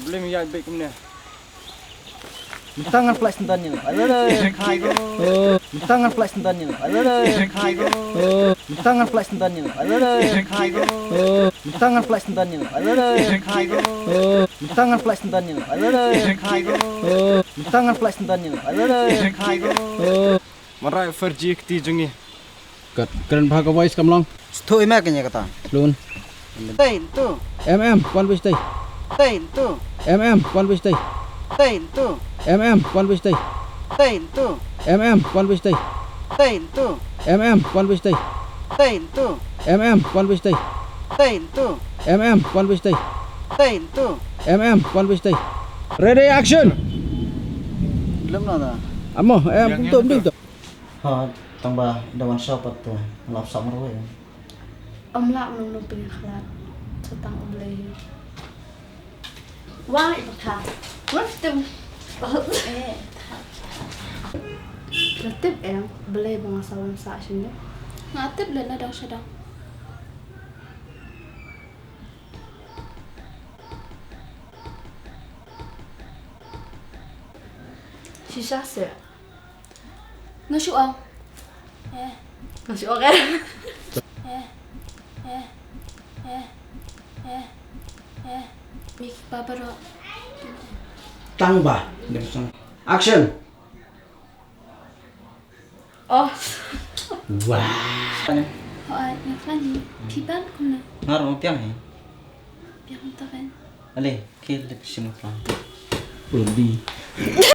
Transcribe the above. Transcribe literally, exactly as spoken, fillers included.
Blame ya bek kumne. Tang ngan flash tang ni. Ala la khai go. Tang ngan flash tang ni. Ala la khai go. Tang ngan flash tang ni. Ala la khai go. Tang ngan flash tang ni. Ala la khai go. Tang ngan flash tang ni. Ala la khai go. Tang ngan flash tang ni. Ala la khai go. Marai ferji kti jong ngi. Kat kren bha ka voice kam long. Stu ima kanya kata. Lun. Tain tu. Em em kwan bistei. Tain tu. Em em kwan bistei. Tain tu. Em em kwan bistei. Tain tu. Em em kwan bistei. Tain tu. Em em kwan bistei. Tain tu. Em em kwan bistei. Tain tu. Em em kwan bistei. Tain tu. Em em kwan bistei. Ready, action. Lem na da. Amo em kum tu dim tu. Ha, tang ba da wan shop pat tu. Lap sap marwei. Ym lah nung nung pynïakhlad. Sa tang U Blei. Wah, i bakha. Wah, tem. Eh. La tip em, balei ba nga sa wan sah shane? Nga tip leh na dang sha dang. Shisha se. Nga shu ong. Eh. Nga shu ong eh. Eh. Eh. Eh. Eh. Eh. Mik papa ro. Tang ba. Action. Oh. Wah. Hoi, nga flan ni. Phi ban kumne. Nga rong piang hi. Piang ta ban. Ale, ke le pisim flan. Pulbi.